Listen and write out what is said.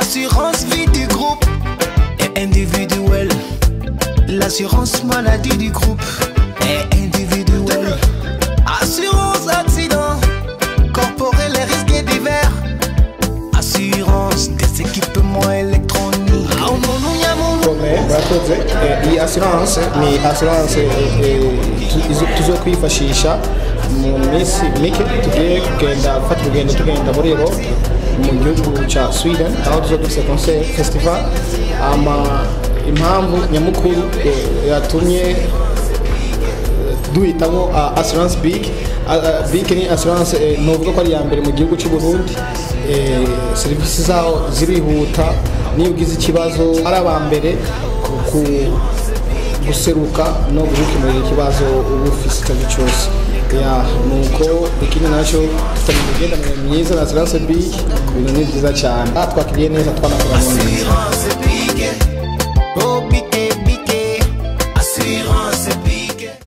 L'assurance vie du groupe est individuelle. L'assurance maladie du groupe est individuelle. Assurance accident, corporel et risques divers. Assurance des équipements électroniques. Murakoze. Iyi assurance ni assurance tuzokwifashisha mu minsi mike tugiye kugenda gufata urugendo tugenda muri Europe, mu gihugu ca Sweden, aho tuzoba dufise concert festival. Ama impamvu nyamukuru yatumye duhitamo assurance BIC, BIC ni assurance novuga ko ari iya mbere mu gihugu cy'u Burundi. Serivisi zaho zirihuta, niyo ugize ikibazo ari aba mbere guseruka no gukemurira ikibazo uba ufise icyo ari cyo cyose. Ya, nuko ikindi nacyo, dufitanye imigenderanire myiza na assurance BIC. Ibintu ni byiza cyane. Twakiriye neza, twanakoranye neza. Assurance BIC.